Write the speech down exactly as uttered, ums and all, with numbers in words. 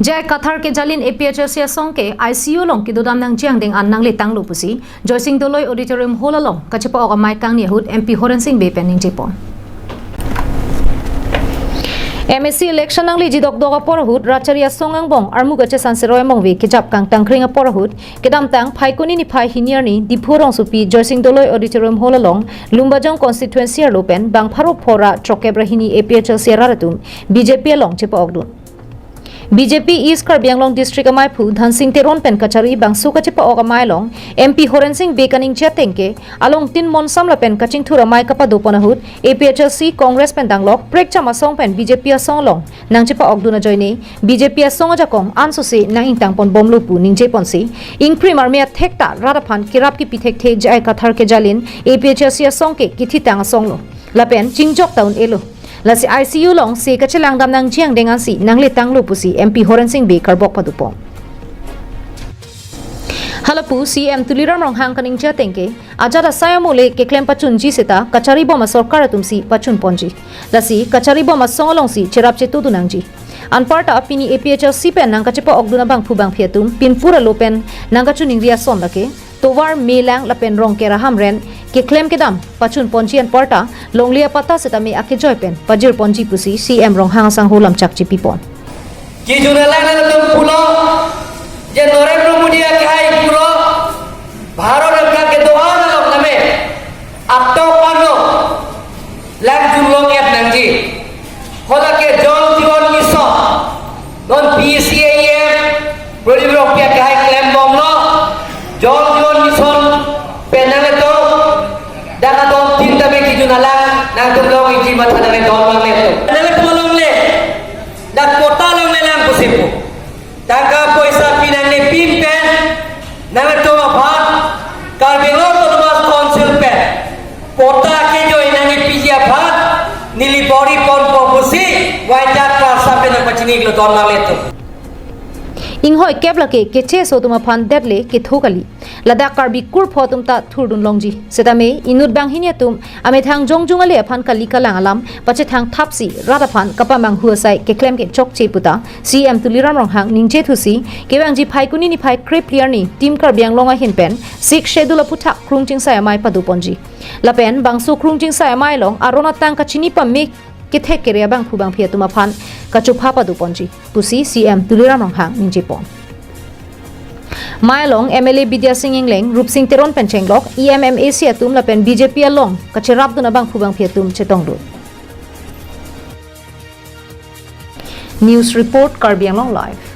J I Kathar kejalin A P H L C asong ke I C U along kedodam nangji angdeng an nangle tanglo pusi Joysing Doloi Auditorium Hall along kachepa-ok amei kangni ahut M P Horen Sing Bey pen ningjepon. M A C election nangleji dokdok apor ahut Rachari asong angbong armu kachesan seroi mongve kejap kangtangkring apor ahut kedamtang Phaikuni niphai hini arni Diphu rongsopi Joysing Doloi Auditorium Hall along Lumbajong constituency arlo pen bang pharo phora throkep ra hini A P H L C arat atum B J P along chepa-okdun. B J P East Karbi Anglong District ameiphu Dhansing Teron pen kachari bangso kachepa-ok amei along M P Horen Sing Bey kaningje ateng ke along tin monsam lapen kachingthur amei kapadopon ahut A P H L C, Congress pen danglok prekjam asong pen B J P asong along nangchepa-okdun ajoine B J P asong ajakong ansose nang-ingtangpon bomlo pu ningjeponsi ingprim arme athekta rat aphan kerap kepi thekthe J I Kathar kejalin A P H L C asong ke kethitang asong lo. Lapen chingjok ta un-elo. Lasi I C U along se kachelang dam nangji angdeng ansi nangle tanglo pusi M P Horen Sing Bey karbok padopon. Halapu C M Tuliram Ronghang kaningje ateng ke ajat asai amole keklem pachunji seta kachari bom asorkar atumsi pachunponji. Lasi kachari bom asong alongsi cherap chetudun nangji. Anparta pini A P H L C pen nangkachepa-okdun abangphu bangphi atum pinpur alo pen nangkachiningri ason lake tovar, melang lapen Rongker ahamren keklem kedam pachunponji anparta longle apatta setame akejoi pen pajirponji pusi C M Ronghang asangho lamchak chepipon. Kijun alang nangtum pulo je Narendra Modi akehai puro Bharat rangkang kedo-an along name atok ano langjun long-et nangji. Hala ke Jal Jeevan Mission, non P C A E M Pradip Rongpi akehai klembomlo. Jal Jeevan Mission pen nangtum dak adon tin tame kijun alang nangtum long-ikji matha nangtum don mangle. Nangtum longle, dak patta longle lang pusi pu. Tangka poisa pi nangne pin pen nangtum aphan Karbi Anglong Autonomous Council pen patta kejoi nangpiji aphan neli bor-iponpo pusi Waijak Karsa pen nangpachini iklo don mangle tum. Inghoi kep lake kecheso atum aphan detle ketho kali. Ladak Karbi kurpho atum ta thurdun longji. Setame inut banghini atum amethang jongjung ale aphan kali kalang alam pachethang thapsi rat aphan kapamanghu asai keklem ke chokche puta C M Tuliram Ronghang ningje thusi kevangji Phaikuni niphai krephli arni Team Karbi Anglong ahin pen Sixth Schedule aphuthak krung chingsai amei padoponji. Lapen bangso krung chingsai amei along aron atang kachini pame kethek kere abangphu bangphi atum aphan kachopha padoponji pusi C M Tuliram Ronghang ningjepon. Amei along M L A Bidya Sing Engleng, Rupsing Teron pen chenglok E M, M A C atum lapen B J P along kacherapdun abangphu bangphi atum chetongdun. News report, Karbi Anglong Live.